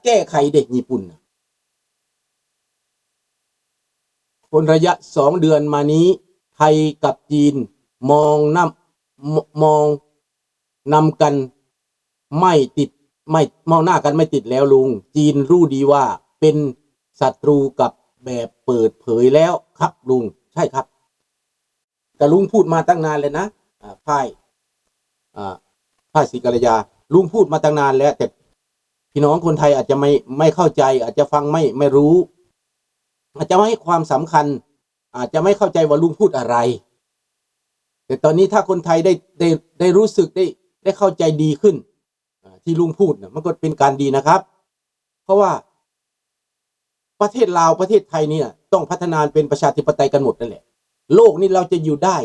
ແກ້ໄຂເດ້ ຍີ່ປຸ່ນນະ. ເປັນໄລຍະສອງເດືອນມານີ້ ໄທກັບຈີນມອງນຳ ມ- ມອງນຳກັນໄມ່ຕິດ ໄມ່ ມອງໜ້າກັນໄມ່ຕິດແລ້ວລຸງ. ຈີນຮູ້ດີວ່າເປັນສັດຕູກັນແບບເປີດເຜີຍແລ້ວຄັບລຸງ. ໃຊ່ຄັບ. ກະລຸງພູດມາຕັ້ງນານແລ້ວນະ ອາ ພາຍ ອາ ພາຍສີກັນລະຍາ ລຸງພູດມາຕັ້ງນານແລ້ວ ແຕ່ພີ່ນ້ອງຄົນໄທອາດຈະໄມ່ ໄມ່ເຂົ້າໃຈ ອາດຈະຟັງໄມ່ ໄມ່ຮູ້ ອາດຈະໄມ່ໃຫ້ຄວາມສຳຄັນ ອາດຈະໄມ່ເຂົ້າໃຈວ່າລຸງພູດອະໄລ. ແຕ່ຕອນນີ້ຖ້າຄົນໄທໄດ້ ໄດ້ ໄດ້ຮູ້ສຶກ ໄດ້ ໄດ້ເຂົ້າໃຈດີຂຶ້ນ ອາ ທີ່ລຸງພູດນະ ມັນກໍເປັນການດີນະຄັບ. ເພາະວ່າປະເທດລາວ ປະເທດໄທນີ້ນະ ຕ້ອງພັດທະນາເປັນປະຊາທິປະໄຕກັນໝົດນັ້ນແຫຼະ. ໂລກນີ້ເຮົາຈະຢູ່ໄດ້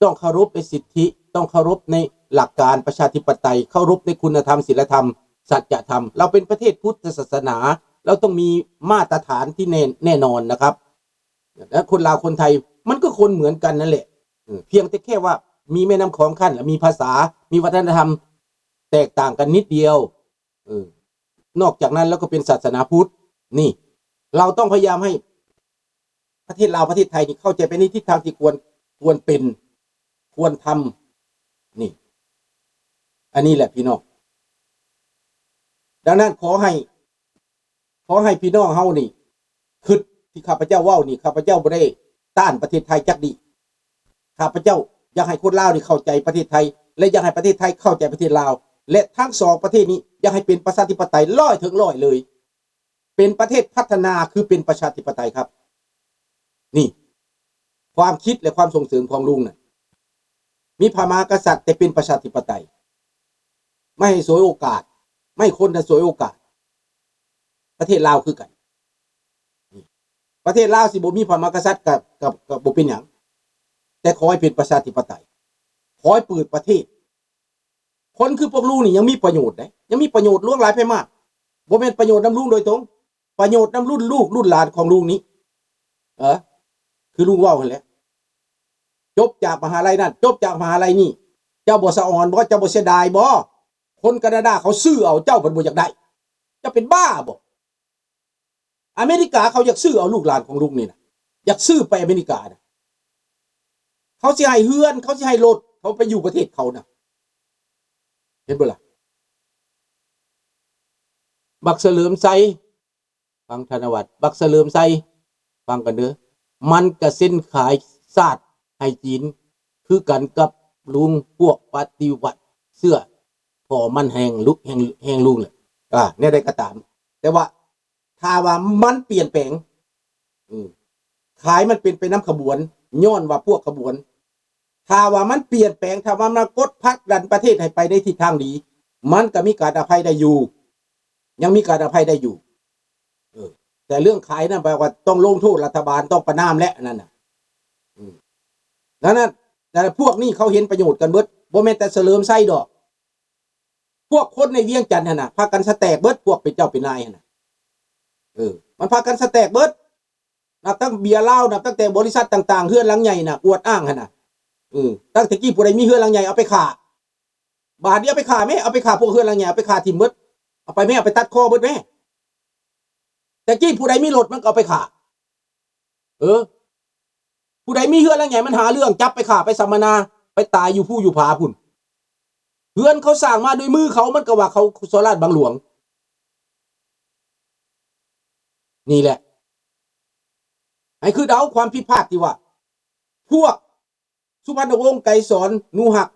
ຕ້ອງເຄົາລົບໃນສິດທິ ຕ້ອງເຄົາລົບໃນຫຼັກການປະຊາທິປະໄຕ ເຄົາລົບໃນຄຸນນະທຳ ສິນລະທຳ ສັດຈະທຳ. ເຮົາເປັນປະເທດພຸດທະສາສະໜາ ເຮົາຕ້ອງມີມາດຕະຖານທີ່ແນ່ ແນ່ນອນນະຄັບ. ແລະ ຄົນລາວຄົນໄທມັນກໍຄົນເໝືອນກັນນັ້ນແຫຼະ ເອີ ພຽງແຕ່ແຄ່ວ່າມີແມ່ນ້ຳຂອງຂັ້ນ ແລະ ມີພາສາ ມີວັດທະນະທຳແຕກຕ່າງກັນນິດດຽວ ເອີ ນອກຈາກນັ້ນແລ້ວກໍເປັນສາສະໜາພຸດ. ນີ້ ເຮົາຕ້ອງພະຍາຍາມໃຫ້ປະເທດລາວ ປະເທດໄທນີ້ເຂົ້າໃຈໄປໃນທິດທາງທີ່ຄວນ ຄວນເປັນ ຄວນທຳ. ນີ້ ອັນນີ້ແຫຼະພີ່ນ້ອງ. ດັ່ງນັ້ນ ຂໍໃຫ້ ຂໍໃຫ້ພີ່ນ້ອງເຮົານີ້ຄິດທີ່ຂ້າພະເຈົ້າເວົ້ານີ້ ຂ້າພະເຈົ້າບໍ່ໄດ້ຕ້ານປະເທດໄທຈັກດີ້. ຂ້າພະເຈົ້າຢາກໃຫ້ຄົນລາວນີ້ເຂົ້າໃຈປະເທດໄທ ແລະ ຢາກໃຫ້ປະເທດໄທເຂົ້າໃຈປະເທດລາວ ແລະ ທັງສອງປະເທດນີ້ຢາກໃຫ້ເປັນປະຊາທິປະໄຕຮ້ອຍເຖິງຮ້ອຍເລີຍ ເປັນປະເທດພັດທະນາ ຄືເປັນປະຊາທິປະໄຕຄັບ. ນີ້ ຄວາມຄິດ ແລະ ຄວາມສົ່ງເສີມຂອງລຸງນັ້ນ ມີພະມະຫາກະສັດ ແຕ່ເປັນປະຊາທິປະໄຕ ບໍ່ໃຫ້ສວຍໂອກາດ ບໍ່ໃຫ້ຄົນນັ້ນສວຍໂອກາດ. ປະເທດລາວຄືກັນ ປະເທດລາວຊິບໍ່ມີພະມະຫາກະສັດ ກະ ກະ ກະບໍ່ເປັນຫຍັງ ແຕ່ຂໍໃຫ້ເປັນປະຊາທິປະໄຕ ຂໍໃຫ້ເປີດປະເທດ. ຄົນຄືພວກລຸງນີ້ຍັງມີປະໂຫຍດເດ້ ຍັງມີປະໂຫຍດຫຼວງຫຼາຍໄພມາກ ບໍ່ແມ່ນປະໂຫຍດນຳລຸງໂດຍຕົງ ປະໂຫຍດນຳລຸ້ນລູກລຸ້ນຫຼານຂອງລຸງນີ້ ເອີ ຄືລຸງເວົ້າຫັ້ນແຫຼະ. ຈົບຈາກມະຫາໄລນັ້ນ ຈົບຈາກມະຫາໄລນີ້ ເຈົ້າບໍ່ສະອອນບໍ່? ເຈົ້າບໍ່ເສຍດາຍບໍ່? ຄົນການາດາເຂົາຊື້ເອົາ ເຈົ້າພັດບໍ່ຢາກໄດ້ ເຈົ້າເປັນບ້າບໍ່? ອາເມລິກາເຂົາຢາກຊື້ເອົາລູກຫຼານຂອງລຸງນີ້ນະ ຢາກຊື້ໄປອາເມລິການະ ເຂົາຊິໃຫ້ເຮືອນ ເຂົາຊິໃຫ້ລົດ ເຂົາໄປຢູ່ປະເທດເຂົານະ ເຫັນບໍ່ລະ? ບັກສະເຫຼີມໄຊ ຟັງທະນະວັດ ບັກສະເຫຼີມໄຊ ຟັງກັນເດີ ມັນກະເຊັນຂາຍຊາດໃຫ້ຈີນ ຄືກັນກັບລຸງ ພວກປະຕິວັດເຊື່ອພໍ່ມັນແຮງລຸ ແຮງ ແຮງລຸງແຫຼະ. ອາ ແນວໃດກໍຕາມ ແຕ່ວ່າ ຖ້າວ່າມັນປ່ຽນແປງ ເອີ ຂາຍມັນເປັນໄປນຳຂະບວນ ຍ້ອນວ່າພວກຂະບວນ ຖ້າວ່າມັນປ່ຽນແປງ ຖ້າວ່າມັນກົດຜັກດັນປະເທດໃຫ້ໄປໃນທິດທາງດີ ມັນກໍມີການອະໄພໄດ້ຢູ່ ຍັງມີການອະໄພໄດ້ຢູ່ ເອີ ແຕ່ເລື່ອງຂາຍນັ້ນແປວ່າຕ້ອງລົງໂທດລັດຖະບານ ຕ້ອງປະນາມແຫຼະ ອັນນັ້ນນະ ອືມ ນັ້ນນະ ແຕ່ພວກນີ້ເຂົາເຫັນປະໂຫຍດກັນເບິດ ບໍ່ແມ່ນແຕ່ສະເຫຼີມໄຊດອກ ພວກຄົນໃນວຽງຈັນຫັ້ນນະ ພາກັນສະແຕກເບິດ ພວກເປັນເຈົ້າເປັນນາຍຫັ້ນນະ ເອີ ມັນພາກັນສະແຕກເບິດ ນັບຕັ້ງເບຍລາວ ນັບຕັ້ງແຕ່ບໍລິສັດຕ່າງໆ ເຮືອນຫຼັງໃຫຍ່ນະ ອວດອ້າງຫັ້ນນະ ເອີ ຕັ້ງແຕ່ກີ້ຜູ້ໃດມີເຮືອນຫຼັງໃຫຍ່ເອົາໄປຂ້າ ບາດນີ້ເອົາໄປຂ້າແມ້ ເອົາໄປຂ້າພວກເຮືອນຫຼັງໃຫຍ່ ເອົາໄປຂ້າຖິ້ມເບິດ ເອົາໄປແມ້ ເອົາໄປຕັດຄໍເບິດແມ້ ແຕ່ກີ້ຜູ້ໃດມີລົດມັນກໍເອົາໄປຂ້າ ເອີ ຜູ້ໃດມີເຮືອນຫຼັງໃຫຍ່ມັນຫາເລື່ອງ ຈັບໄປຂ້າ ໄປສຳມະນາ ໄປຕາຍຢູ່ພູຢູ່ຜາພຸ້ນ ເຮືອນເຂົາສ້າງມາໂດຍມືເຂົາ ມັນກໍວ່າເຂົາສໍ້ລາດບັງຫຼວງ ນີ້ແຫຼະ ໃຫ້ຄິດເອົາຄວາມຜິດພາດທີ່ວ່າ ພວກ ສຸພັນນະວົງ ໄກສອນ ໜູຮັກ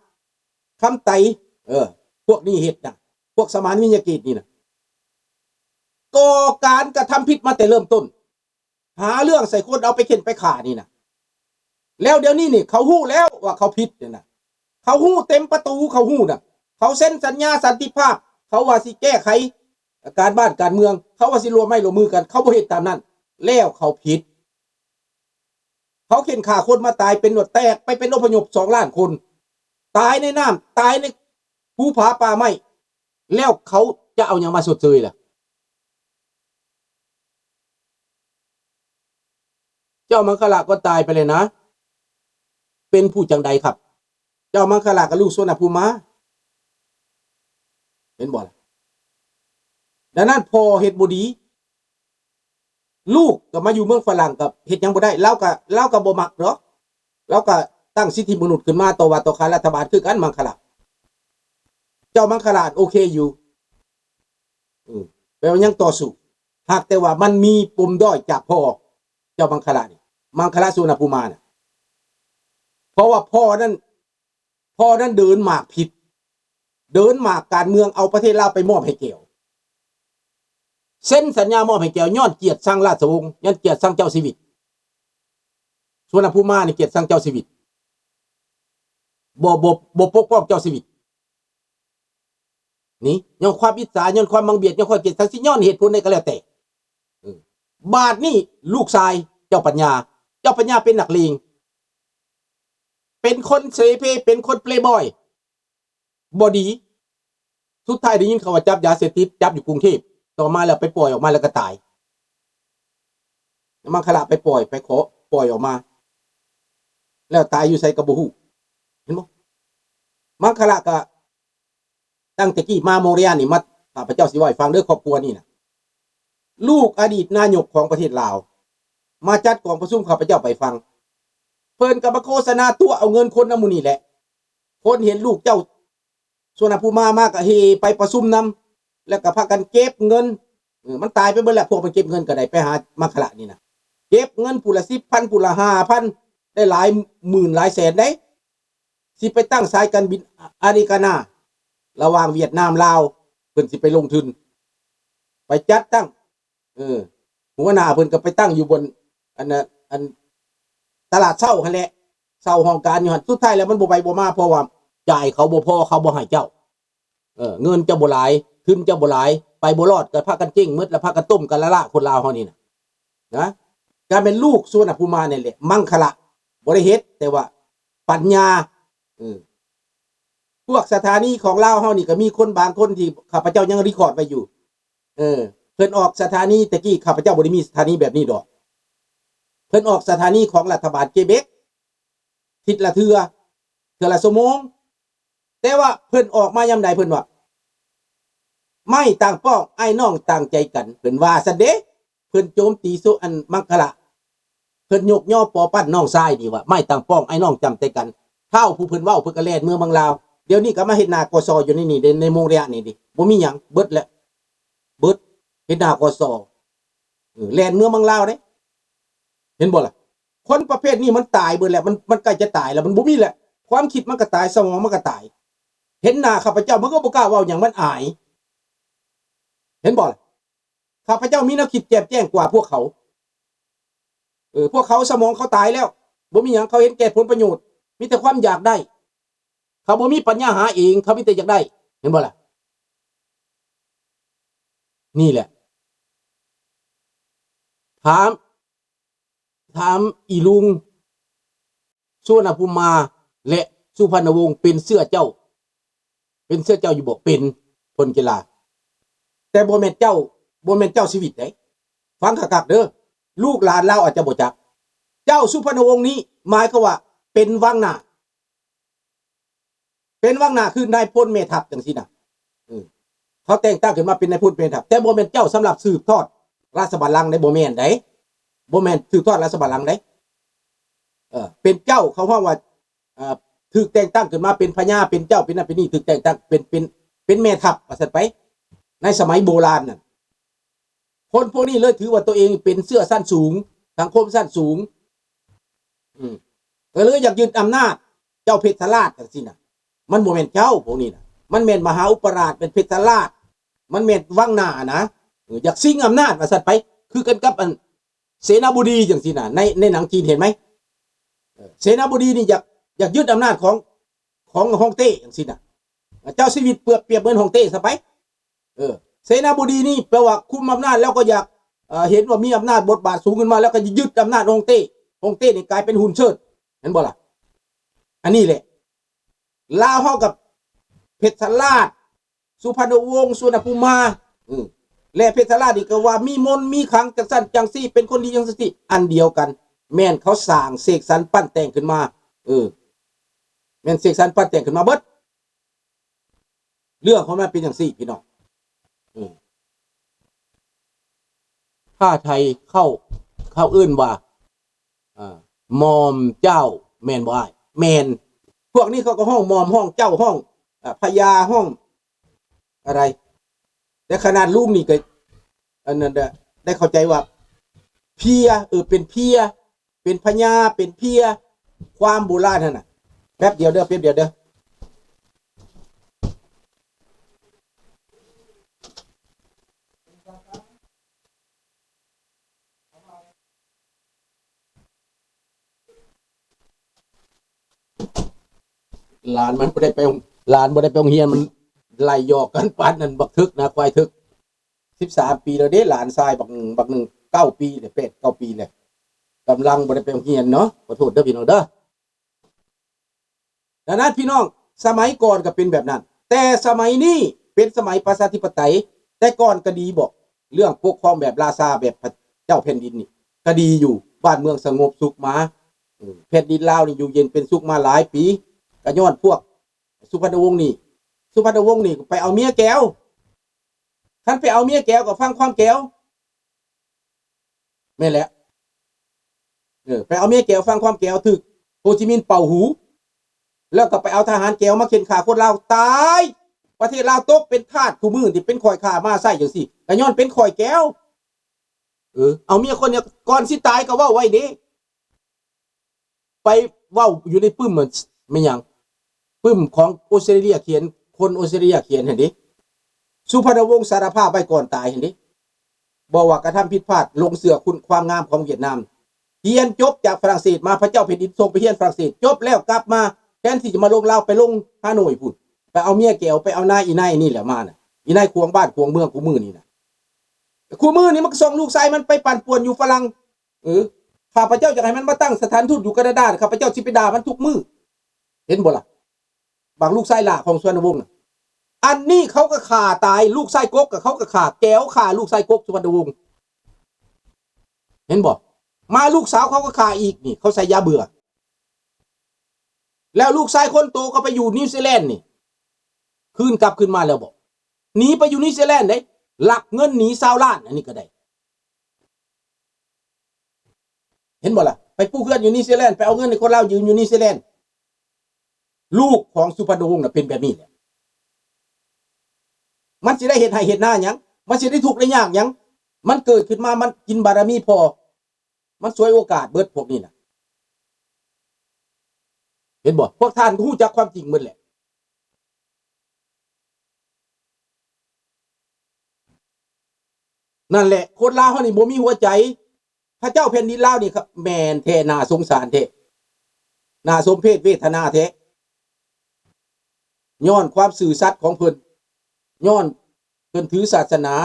ຄຳໄຕ ເອີ ພວກນີ້ເຮັດນະ ພວກສະໝານວິຍະເກດນີ້ນະ ກໍ່ການກະທຳຜິດມາແຕ່ເລີ່ມຕົ້ນ ຫາເລື່ອງໃສ່ຄົນ ເອົາໄປເຂັ່ນໄປຂ້ານີ້ນະ ແລ້ວດຽວນີ້ນີ້ເຂົາຮູ້ແລ້ວວ່າເຂົາຜິດນີ້ນະ ເຂົາຮູ້ເຕັມປະຕູ ເຂົາຮູ້ນະ ເຂົາເຊັນສັນຍາສັນຕິພາບ ເຂົາວ່າຊິແກ້ໄຂການບ້ານການເມືອງ ເຂົາວ່າຊິຮ່ວມໄມ້ຮ່ວມມືກັນ ເຂົາບໍ່ເຮັດຕາມນັ້ນ ແລ້ວເຂົາຜິດ. ເຂົາເຂັ່ນຂ້າຄົນມາຕາຍເປັນຫຼວດແຕກ ໄປເປັນອົບພະຍົບສອງລ້ານຄົນ ຕາຍໃນນ້ຳ ຕາຍໃນພູຜາປ່າໄມ້ ແລ້ວເຂົາຈະເອົາຫຍັງມາຊົດເຊີຍລະ? ເຈົ້າມັງຄະລາກໍຕາຍໄປແລ້ວນະ ເປັນຜູ້ຈັ່ງໃດຄັບ? ເຈົ້າມັງຄະລາກໍລູກສຸວັນນະພູມາ ເຫັນບໍ່ລະ? ດັ່ງນັ້ນພໍ່ເຮັດບໍ່ດີ ລູກກໍມາຢູ່ເມືອງຝຣັ່ງກໍເຮັດຫຍັງບໍ່ໄດ້ ລາວກໍ ລາວກໍບໍ່ມັກດອກ ລາວກໍຕັ້ງສິດທິມະນຸດຂຶ້ນມາຕໍ່ວ່າຕໍ່ຂານລັດຖະບານຄືກັນ ມັງຄະລະ ເຈົ້າມັງຄະລະໂອເຄຢູ່ ອືມ ແປວ່າຍັງຕໍ່ສູ້ ຫາກແຕ່ວ່າມັນມີປົມດ້ອຍຈາກພໍ່ ເຈົ້າມັງຄະລະນີ້ ມັງຄະລະສຸວັນນະພູມານະ ເພາະວ່າພໍ່ນັ້ນ ພໍ່ນັ້ນເດີນໝາກຜິດ ເດີນໝາກການເມືອງ ເອົາປະເທດລາວໄປມອບໃຫ້ແກວ ເຊັນສັນຍາມອບໃຫ້ແກວ ຍ້ອນກຽດຊັງລາຊະວົງ ຍ້ອນກຽດຊັງເຈົ້າຊີວິດ ສຸວັນນະພູມານີ້ກຽດຊັງເຈົ້າຊີວິດ ບໍ່ ບໍ່ ບໍ່ປົກປ້ອງເຈົ້າຊີວິດ ນີ້ ຍ້ອນຄວາມອິດສາ ຍ້ອນຄວາມບັງບຽດ ຍ້ອນຄວາມກຽດຊັງ ຊິຍ້ອນເຫດຜົນໃດກໍແລ້ວແຕ່ ເອີ ບາດນີ້ລູກຊາຍເຈົ້າປັນຍາ ເຈົ້າປັນຍາເປັນນັກເລງ ເປັນຄົນເສເພ ເປັນຄົນເປລບອຍ ບໍ່ດີ ສຸດທ້າຍໄດ້ຍິນເຂົາວ່າຈັບຢາເສບຕິດ ຈັບຢູ່ກຸງເທບ ຕໍ່ມາແລ້ວໄປປ່ອຍອອກມາແລ້ວກໍຕາຍ ມັງຄະລະໄປປ່ອຍ ໄປຂໍປ່ອຍອອກມາ ແລ້ວຕາຍຢູ່ໃສກໍບໍ່ຮູ້ ເຫັນບໍ່? ມັງຄະລະກໍ ຕັ້ງແຕ່ກີ້ມາໂມງລະຍະນີ້ ມາ ຂ້າພະເຈົ້າຊິເວົ້າໃຫ້ຟັງເດີ ຄອບຄົວນີ້ນະ ລູກອະດີດນາຍົກຂອງປະເທດລາວ ມາຈັດກອງປະຊຸມ ຂ້າພະເຈົ້າໄປຟັງ ເພິ່ນກໍມາໂຄສະນາຕົວະເອົາເງິນຄົນນຳໝູ່ນີ້ແຫຼະ ຄົນເຫັນລູກເຈົ້າ ສຸວັນນະພູມາ ມາກໍເຮໄປປະຊຸມນຳ ແລ້ວກໍພາກັນເກັບເງິນ ເອີ ມັນຕາຍໄປເບິດແລ້ວ ພວກມັນເກັບເງິນກໍໄດ້ໄປຫາມັງຄະລະນີ້ນະ ເກັບເງິນຜູ້ລະສິບພັນ ຜູ້ລະຫ້າພັນ ໄດ້ຫຼາຍໝື່ນຫຼາຍແສນເດ້ ຊິໄປຕັ້ງສາຍການບິນອາ ອາເມລິການາ ລະຫວ່າງຫວຽດນາມລາວ ເພິ່ນຊິໄປລົງທຶນ ໄປຈັດຕັ້ງ ເອີ ຫົວໜ້າເພິ່ນກໍໄປຕັ້ງຢູ່ບ່ອນ ອັນນະ ອັນຕະຫຼາດເຊົ້າຫັ້ນແຫຼະ ເຊົ່າຫ້ອງການຢູ່ຫັ້ນ ສຸດທ້າຍແລ້ວມັນບໍ່ໄປບໍ່ມາ ເພາະວ່າຈ່າຍເຂົາບໍ່ພໍ ເຂົາບໍ່ໃຫ້ເຈົ້າ ເອີ ເງິນເຈົ້າບໍ່ຫຼາຍ ທຶນເຈົ້າບໍ່ຫຼາຍ ໄປບໍ່ລອດ ກໍພາກັນເຈັງໝົດ ແລ້ວພາກັນຕົ້ມກັນລະລະ ຄົນລາວເຮົານີ້ນະ ນະ ການເປັນລູກສຸວັນນະພູມານີ້ແຫຼະ ມັງຄະລະ ບໍ່ໄດ້ເຮັດ ແຕ່ວ່າປັນຍາ ເອີ ພວກສະຖານີຂອງລາວເຮົານີ້ ກໍມີຄົນບາງຄົນທີ່ຂ້າພະເຈົ້າຍັງຣີຄອດໄວ້ຢູ່ ເອີ ເພິ່ນອອກສະຖານີ ແຕ່ກີ້ຂ້າພະເຈົ້າບໍ່ໄດ້ມີສະຖານີແບບນີ້ດອກ ເພິ່ນອອກສະຖານີຂອງລັດຖະບານເກເບັກ ທິດລະເທື່ອ ເທື່ອລະຊົ່ວໂມງ ແຕ່ວ່າເພິ່ນອອກມາຍາມໃດ ເພິ່ນວ່າ ໄມ້ຕ່າງປ້ອງອ້າຍນ້ອງຕ່າງໃຈກັນ ເພິ່ນວ່າຊັ້ນເດ້ ເພິ່ນໂຈມຕີສຸ ອັນ ມັງຄະລະ ເພິ່ນຍົກຍໍປໍປັ້ນນ້ອງຊາຍນີ້ວ່າ ໄມ້ຕ່າງປ້ອງອ້າຍນ້ອງຕ່າງໃຈກັນ ທ້າວຜູ້ເພິ່ນເວົ້າ ເພິ່ນກໍແລ່ນເມືອເມືອງລາວ ດຽວນີ້ກໍມາເຮັດໜ້າ ກສ ຢູ່ໃນນີ້ເດ້ ໃນໂມງລະຍະນີ້ເດ້ ບໍ່ມີຫຍັງ ເບິດແລ້ວ ເບິດ ເຮັດໜ້າ ກສ ເອີ ແລ່ນເມືອເມືອງລາວເດ້ ເຫັນບໍ່ລະ? ຄົນປະເພດນີ້ມັນຕາຍເບິດແລ້ວ ມັນ ມັນໃກ້ຈະຕາຍແລ້ວ ມັນບໍ່ມີແລ້ວ ຄວາມຄິດມັນກໍຕາຍ ສະໝອງມັນກໍຕາຍ ເຫັນໜ້າຂ້າພະເຈົ້າ ມັນກໍບໍ່ກ້າເວົ້າຫຍັງ ມັນອາຍ ເຫັນບໍ່ລະ? ຂ້າພະເຈົ້າມີແນວຄິດແຈ່ມແຈ້ງກວ່າພວກເຂົາ ເອີ ພວກເຂົາສະໝອງເຂົາຕາຍແລ້ວ ບໍ່ມີຫຍັງ ເຂົາເຫັນແກ່ຜົນປະໂຫຍດ ມີແຕ່ຄວາມຢາກໄດ້ ເຂົາບໍ່ມີປັນຍາຫາເອງ ເຂົາມີແຕ່ຢາກໄດ້ ເຫັນບໍ່ລະ? ນີ້ແຫຼະ ຖາມ ຖາມອີລຸງ ສຸວັນນະພູມາ ແລະ ສຸພັນນະວົງ ເປັນເຊື້ອເຈົ້າ ເປັນເຊື້ອເຈົ້າຢູ່ບໍ່? ເປັນ ພົນກິລາ ແຕ່ບໍ່ແມ່ນເຈົ້າ ບໍ່ແມ່ນເຈົ້າຊີວິດເດ້ ຟັງຄັກໆເດີ ລູກຫຼານລາວອາດຈະບໍ່ຈັກ ເຈົ້າສຸພັນນະວົງນີ້ ໝາຍຄວາມວ່າເປັນວັງໜ້າ ເປັນວັງໜ້າ ຄືນາຍພົນແມ່ທັບຈັ່ງຊີ້ນະ ເອີ ເຂົາແຕ່ງຕັ້ງຂຶ້ນມາເປັນນາຍພົນແມ່ທັບ ແຕ່ບໍ່ແມ່ນເຈົ້າສຳລັບສືບທອດລາຊະບັນລັງເດ້ ບໍ່ແມ່ນໃດ ບໍ່ແມ່ນສືບທອດລາຊະບັນລັງເດ້ ເອີ ເປັນເຈົ້າ ເຂົາຮ້ອງວ່າ ເອີ ຖືກແຕ່ງຕັ້ງຂຶ້ນມາເປັນພະຍາ ເປັນເຈົ້າ ເປັນນັ້ນເປັນນີ້ ຖືກແຕ່ງຕັ້ງເປັນ ເປັນ ເປັນແມ່ທັບວ່າຊັ້ນໄປ ໃນສະໄໝໂບລານນັ້ນ ຄົນພວກນີ້ເລີຍຖືວ່າຕົວເອງເປັນເຊື້ອຊັ້ນສູງ ສັງຄົມຊັ້ນສູງ ອືມ ກໍເລີຍຢາກຍຶດອຳນາດເຈົ້າເພັດຊະລາດຈັ່ງຊີ້ນະ ມັນບໍ່ແມ່ນເຈົ້າພວກນີ້ນະ ມັນແມ່ນມະຫາອຸປະລາດ ແມ່ນເພັດຊະລາດ ມັນແມ່ນວັງໜ້ານະ ເອີ ຢາກຊິງອຳນາດວ່າຊັ້ນໄປ ຄືກັນກັບອັນເສນາບໍດີຈັ່ງຊີ້ນະ ໃນ ໃນໜັງຈີນເຫັນໄໝ? ເອີ ເສນາບໍດີນີ້ຢາກ ຢາກຍຶດອຳນາດຂອງ ຂອງຮ່ອງເຕ້ຈັ່ງຊີ້ນະ ເຈົ້າຊີວິດປຽບ ປຽບເໝືອນຮ່ອງເຕ້ຊະໄປ ເອີ ເສນາບໍດີນີ້ແປວ່າຄຸມອຳນາດແລ້ວກໍຢາກ ເອີ ເຫັນວ່າມີອຳນາດບົດບາດສູງຂຶ້ນມາ ແລ້ວກໍຈະຍຶດອຳນາດຮ່ອງເຕ້ ຮ່ອງເຕ້ນີ້ກາຍເປັນຫຸ່ນເຊີດ ເຫັນບໍ່ລະ? ອັນນີ້ແຫຼະ ລາວເຮົາກັບເພັດຊະລາດ ສຸພັນນະວົງ ສຸວັນນະພູມາ ເອີ ແລະ ເພັດຊະລາດນີ້ກໍວ່າມີມົນມີຂລັງຈັ່ງຊັ້ນຈັ່ງຊີ້ ເປັນຄົນດີຈັ່ງຊັ້ນຈັ່ງຊີ້ ອັນດຽວກັນ ແມ່ນເຂົາສ້າງເສກສັນປັ້ນແຕ່ງຂຶ້ນມາ ເອີ ແມ່ນເສກສັນປັ້ນແຕ່ງຂຶ້ນມາເບິດ ເລື່ອງຂອງມັນເປັນຈັ່ງຊີ້ພີ່ນ້ອງ ເອີ ຖ້າໄທເຂົາ ເຂົາເອີ້ນວ່າ ອ່າ ໝ່ອມເຈົ້າ ແມ່ນບໍ່ອ້າຍ? ແມ່ນ. ພວກນີ້ເຂົາກໍຮ້ອງໝ່ອມ ຮ້ອງເຈົ້າ ຮ້ອງ ອ່າ ພະຍາ ຮ້ອງ ອະໄລ. ແຕ່ຂະໜາດລຸງນີ້ກໍ ອັນນັ້ນແຫຼະ ໄດ້ເຂົ້າໃຈວ່າເພຍ ເອີ ເປັນເພຍ ເປັນພະຍາ ເປັນເພຍ ຄວາມໂບລານຫັ້ນນະ. ແປັບດຽວເດີ ແປັບດຽວເດີ. ຫຼານມັນບໍ່ໄດ້ໄປ ຫຼານບໍ່ໄດ້ໄປໂຮງຮຽນ ມັນໄລ່ຢອກກັນປານນັ້ນ. ບັກເຖິກນະ ຄວາຍເຖິກ ສິບສາມປີແລ້ວເດ້ ຫຼານຊາຍບັກ ບັກໜຶ່ງ ເກົ້າປີແລ້ວ ແປດເກົ້າປີແລ້ວ ກຳລັງບໍ່ໄດ້ໄປໂຮງຮຽນເນາະ. ຂໍໂທດເດີພີ່ນ້ອງເດີ. ດັ່ງນັ້ນພີ່ນ້ອງ ສະໄໝກ່ອນກໍເປັນແບບນັ້ນ ແຕ່ສະໄໝນີ້ເປັນສະໄໝປະຊາທິປະໄຕ. ແຕ່ກ່ອນກໍດີບໍ? ເລື່ອງປົກຄອງແບບລາຊາ ແບບພະເຈົ້າແຜ່ນດິນນີ້ກໍດີຢູ່ ບ້ານເມືອງສະຫງົບສຸກມາ. ເອີ ແຜ່ນດິນລາວນີ້ຢູ່ເຢັນເປັນສຸກມາຫຼາຍປີ ກໍຍ້ອນພວກສຸພັນນະວົງນີ້. ສຸພັນນະວົງນີ້ໄປເອົາເມຍແກວ. ຄັນໄປເອົາເມຍແກວກໍຟັງຄວາມແກວ. ແມ່ນແຫຼະ ເອີ ໄປເອົາເມຍແກວ ຟັງຄວາມແກວ ຖືກໂຮຈິມິນເປົ່າຫູ ແລ້ວກໍໄປເອົາທະຫານແກວມາເຂັ່ນຂ້າຄົນລາວຕາຍ. ປະເທດລາວຕົກເປັນທາດຄູ່ມື້ນີ້ ເປັນຂ້ອຍຂ້າມາໃຊ້ຈັ່ງຊີ້ ກໍຍ້ອນເປັນຂ້ອຍແກວ. ເອີ ເອົາເມຍຄົນດຽວ ກ່ອນຊິຕາຍກໍເວົ້າໄວ້ເດ້. ໄປເວົ້າຢູ່ໃນປຶ້ມ ແມ່ນຫຍັງ ປຶ້ມຂອງອົດສະຕຣາເລຍຂຽນ ຄົນອົດສະຕຣາເລຍຂຽນຫັ້ນເດ້ ສຸພັນນະວົງສາລະພາບໄວ້ກ່ອນຕາຍຫັ້ນເດ້ ບອກວ່າກະທຳຜິດພາດ ຫຼົງເຊື່ອຄຸນຄວາມງາມຂອງຫວຽດນາມ. ຮຽນຈົບຈາກຝຣັ່ງເສດມາ ພະເຈົ້າແຜ່ນດິນສົ່ງໄປຮຽນຝຣັ່ງເສດ ຈົບແລ້ວກັບມາ ແທນທີ່ຈະມາລົງລາວ ໄປລົງຮາໂນ້ຍພຸ້ນ ໄປເອົາເມຍແກວ ໄປເອົານາອີ່ນາຍນີ້ແຫຼະມານະ ອີ່ນາຍຂວາງບ້ານຂວາງເມືອງ ຄູ່ມື້ນີ້ນະ ຄູ່ມື້ນີ້ມັນກໍສົ່ງລູກຊາຍມັນໄປປັ່ນປ່ວນຢູ່ຝຣັ່ງ. ເອີ ຂ້າພະເຈົ້າຢາກໃຫ້ມັນມາຕັ້ງສະຖານທູດຢູ່ການາດາ ຂ້າພະເຈົ້າຊິໄປດ່າມັນທຸກມື້ ເຫັນບໍ່ລະ? ບັກລູກຊາຍຫຼ້າຂອງສຸວັນນະວົງນະ ອັນນີ້ເຂົາກໍຂ້າຕາຍ ລູກຊາຍກົກກໍເຂົາກໍຂ້າ ແກວຂ້າລູກຊາຍກົກສຸວັນນະວົງ ເຫັນບໍ່? ມາລູກສາວເຂົາກໍຂ້າອີກ ນີ້ເຂົາໃສ່ຢາເບື່ອ ແລ້ວລູກຊາຍຄົນໂຕກໍໄປຢູ່ນິວຊີແລນນີ້ ຄືນກັບຄືນມາແລ້ວບໍ? ໜີໄປຢູ່ນິວຊີແລນເດ້ ລັກເງິນໜີຊາວລ້ານ ອັນນີ້ກໍໄດ້ ເຫັນບໍ່ລະ? ໄປປູກເຮືອນຢູ່ນິວຊີແລນ ໄປເອົາເງິນໃຫ້ຄົນລາວຢືມຢູ່ນິວຊີແລນ. ລູກຂອງສຸພັນນະວົງນະເປັນແບບນີ້ແຫຼະ ມັນຊິໄດ້ເຮັດໄຮ່ເຮັດນາຫຍັງ? ມັນຊິໄດ້ທຸກໄດ້ຍາກຫຍັງ? ມັນເກີດຂຶ້ນມາ ມັນກິນບາລະມີພໍ່ ມັນສວຍໂອກາດເບິດພວກນີ້ນະ ເຫັນບໍ່? ພວກທ່ານກໍຮູ້ຈັກຄວາມຈິງເບິດແຫຼະ. ນັ້ນແຫຼະ ຄົນລາວເຮົານີ້ບໍ່ມີຫົວໃຈ. ພະເຈົ້າແຜ່ນດິນລາວນີ້ ແມ່ນແທ້ ໜ້າສົງສານແທ້ ໜ້າສົມເພດເວທະນາແທ້ ຍ້ອນຄວາມຊື່ສັດຂອງເພິ່ນ ຍ້ອນເພິ່ນຖືສາສະໜາ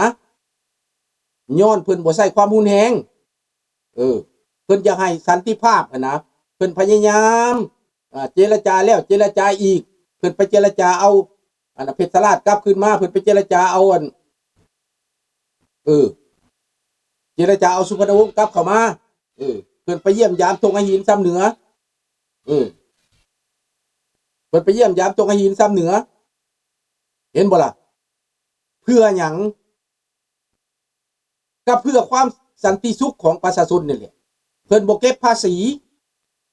ຍ້ອນເພິ່ນບໍ່ໃຊ້ຄວາມຮຸນແຮງ. ເອີ ເພິ່ນຢາກໃຫ້ສັນຕິພາບຫັ້ນນະ ເພິ່ນພະຍາຍາມ ອ່າ ເຈລະຈາແລ້ວເຈລະຈາອີກ ເພິ່ນໄປເຈລະຈາເອົາ ອັນນະ ເພັດສະລາດກັບຄືນມາ ເພິ່ນໄປເຈລະຈາເອົາ ອັນ ເອີ ເຈລະຈາເອົາສຸພັນນະວົງກັບເຂົ້າມາ ເອີ ເພິ່ນໄປຢ້ຽມຢາມທົ່ງຫະຫີນຊຳເໜືອ ເອີ ເພິ່ນໄປຢ້ຽມຢາມທົ່ງຫະຫີນຊຳເໜືອ ເຫັນບໍ່ລະ? ເພື່ອຫຍັງ? ກໍເພື່ອຄວາມສັນຕິສຸກຂອງປະຊາຊົນນີ້ແຫຼະ ເພິ່ນບໍ່ເກັບພາສີ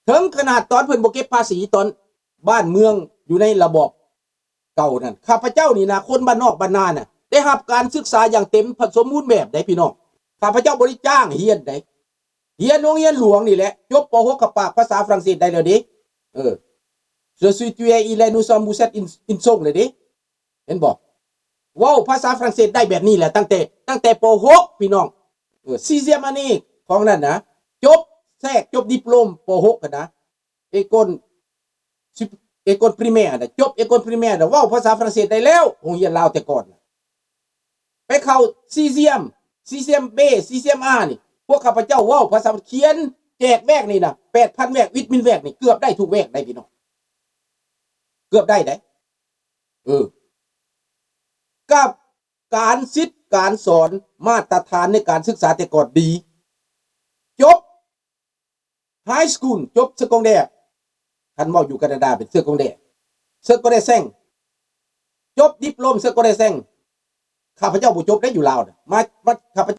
ເຖິງຂະໜາດຕອນເພິ່ນບໍ່ເກັບພາສີ ຕອນບ້ານເມືອງຢູ່ໃນລະບອບເກົ່ານັ້ນ ຂ້າພະເຈົ້ານີ້ນະ ຄົນບ້ານນອກບ້ານນານະ ໄດ້ຮັບການສຶກສາຢ່າງເຕັມສົມບູນແບບໃດ໋ພີ່ນ້ອງ ຂ້າພະເຈົ້າບໍ່ໄດ້ຈ້າງຮຽນໃດ໋ ຮຽນໂຮງຮຽນຫຼວງນີ້ແຫຼະ ຈົບ ປໍຫົກ ກໍປາກພາສາຝຣັ່ງເສດໄດ້ແລ້ວເດ້ ເອີ Je suis tué il est nous sommes vous êtes in in song ເລີຍເດ້ ເຫັນບໍ່? ເວົ້າພາສາຝຣັ່ງເສດໄດ້ແບບນີ້ແຫຼະ ຕັ້ງແຕ່ ຕັ້ງແຕ່ ປໍຫົກ ພີ່ນ້ອງ ເອີ ຊິເຊັມອັນນີ້ຂອງນັ້ນນະ ຈົບແຊກ ຈົບດິບໂລມ ປໍຫົກ ຫັ້ນນະ ເອໂກນ ເອໂກນພຣີແມນະ ຈົບເອໂກນພຣີແມນະ ເວົ້າພາສາຝຣັ່ງເສດໄດ້ແລ້ວ ໂຮງຮຽນລາວແຕ່ກ່ອນນະ ໄປເຂົ້າຊິເຊັມ ຊິເຊັມເບ ຊິເຊັມອານີ້ ພວກຂ້າພະເຈົ້າເວົ້າພາສາ ຂຽນແຈກແວກນີ້ນະ ແປດພັນແວກ ວິດມິນແວກນີ້ ເກືອບໄດ້ທຸກແວກໄດ໋ພີ່ນ້ອງ ເກືອບໄດ້ໄດ໋ ເອີ ກັບການສິດການສອນ ມາດຕະຖານໃນການສຶກສາແຕ່ກ່ອນດີ ຈົບ High School ຈົບ Secondaire ຄັນເວົ້າຢູ່ການາດາເປັນ Secondaire Secondaire cinq ຈົບ Diplôme Secondaire cinq ຂ້າພະເຈົ້າບໍ່ຈົບໄດ້ຢູ່ລາວນະ ມາ ມາ ຂ້າພະເຈົ້າ